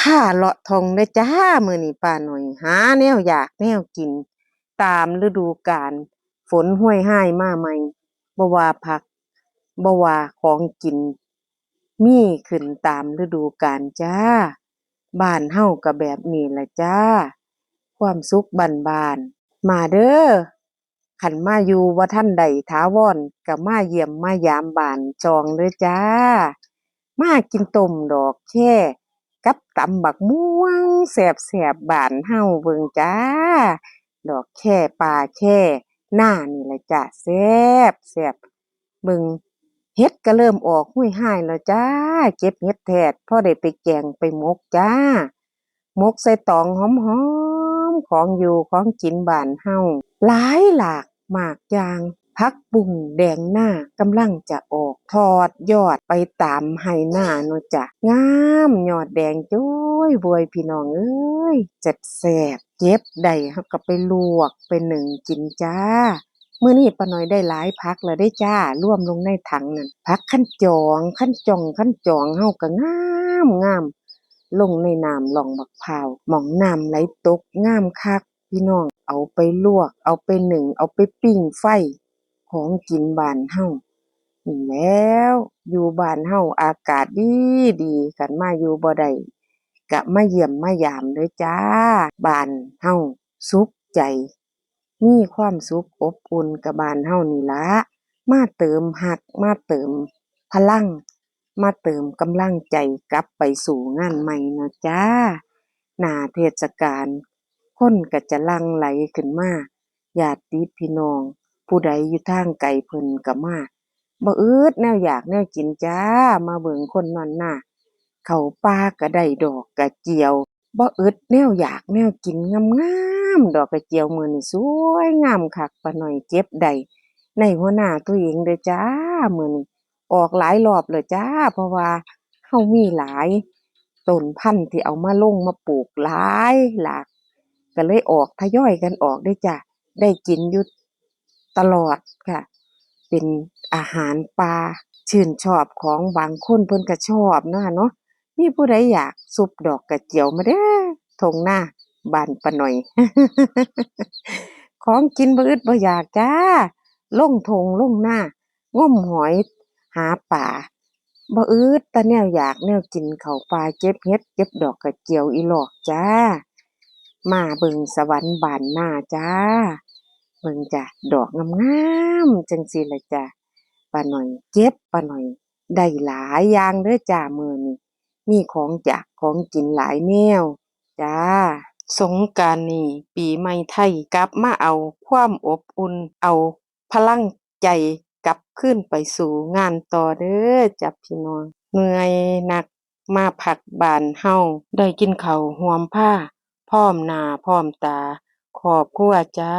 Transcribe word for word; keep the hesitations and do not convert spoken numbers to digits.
พาเลาะท่องเด้อจ้า มื้อนี้ป้าน้อยหาแนวอยากแนวกิน ตามฤดูกาล ฝนห้วยห้ายมาใหม่ บ่ว่าผัก บ่ว่าของกิน มีขึ้นตามฤดูกาลจ้า บ้านเฮาก็แบบนี้ล่ะจ้า ความสุขบ้านๆ มาเด้อ คันมาอยู่บ่ทันได้ถาวร ก็มาเยี่ยมมายามบ้านช่องเด้อจ้า มากินต้มดอกแคกับตำบักม่วงแซ่บๆ บ้านเฮาเบิ่งจ้า ดอกแคป่าแคนานี่ล่ะจ้า แซ่บๆ เบิ่ง เห็ดก็เริ่มออกห้วยห้ายแล้วจ้า เก็บเห็ดแทด พอได้ไปแกงไปหมกจ้า หมกใส่ตองหอมๆ ของอยู่ของกินบ้านเฮา หลายหลากหมากอย่าง ผักบุ้งแดงนากำลังจะออก ทอดยอดไปตามไฮ่นาเนาะจ้ะ งาม ยอดแดงจุ้ยบวย พี่น้องเอ้ย แซ่บๆ เก็บได้เฮาก็ไปลวกไปนึ่งกินจ้า มื้อนี้ป้าน้อยได้หลายผักแล้วเด้จ้า รวมลงในถังนั่น ผักคันจอง คันจ่อง คันจอง เฮาก็งามงาม ลงในน้ำหล่องบักพร้าว หม่องน้ำไหลตกงามคัก พี่น้อง เอาไปลวก เอาไปนึ่ง เอาไปปิ้งไฟ ของกินบ้านเฮานี่แหล้ว อยู่บ้านเฮาอากาศดีดี คันมาอยู่บ่ได้ ก็มาเยี่ยมมายามเด้อจ้า บ้านเฮาสุขใจ มีความสุขอบอุ่นกับบ้านเฮานี่ละ มาเติมฮัก มาเติมพลัง มาเติมกำลังใจกลับไปสู้งานใหม่เนาะจ้า หน้าเทศกาล คนก็จะหลั่งไหลขึ้นมา ญาติพี่น้อง ผู้ใดอยู่ทางไกลเพิ่นก็มา บ่อึดแนวอยากแนวกินจ้า มาเบิ่งคนนอนนา เข้าป่าก็ได้ดอกกระเจียว บ่อึดแนวอยากแนวกิน งามๆ ดอกกระเจียวมื้อนี้สวยงามคัก ป้าน้อยเก็บได้ในหัวนาตัวเองเด้อจ้า มื้อนี้ออกหลายรอบแล้วจ้า เพราะว่าเฮามีหลาย ต้นพันธุ์ที่เอามาลงมาปลูกหลายหลาก ก็เลยออกทยอยกันออกเด้อจ้า ได้กินอยู่ตลอดค่ะ เป็นอาหารป่า ชื่นชอบของบางคนเพิ่นก็ชอบเนาะค่ะเนาะ มีผู้ใดอยากซุบดอกกระเจียวมาเด้อ ท่งนาบ้านป้าน้อย ของกินบ่อึดบ่อยากจ้า ลงท่งลงนา งมหอยหาปลา บ่อึดแต่แนวอยากแนวกิน เข้าป่าเก็บเห็ดเก็บดอกกระเจียวอีหลอกจ้า มาเบิ่งสวรรค์บ้านนาจ้า เบิ่งจ้ะ ดอกงามๆ จังซี่ล่ะจ้ะ ป้าน้อยเก็บ ป้าน้อยได้หลายอย่างเด้อจ้า มื้อนี้มีของอยากของกินหลายแนวจ้า สงกรานต์นี้ปีใหม่ไทย กลับมาเอาความอบอุ่น เอาพลังใจกลับคืนไปสู่งานต่อเด้อจ้ะพี่น้อง เมื่อยนักมาพักบ้านเฮา ได้กินข้าวร่วมพา พร้อมหน้าพร้อมตาครอบครัวจ้า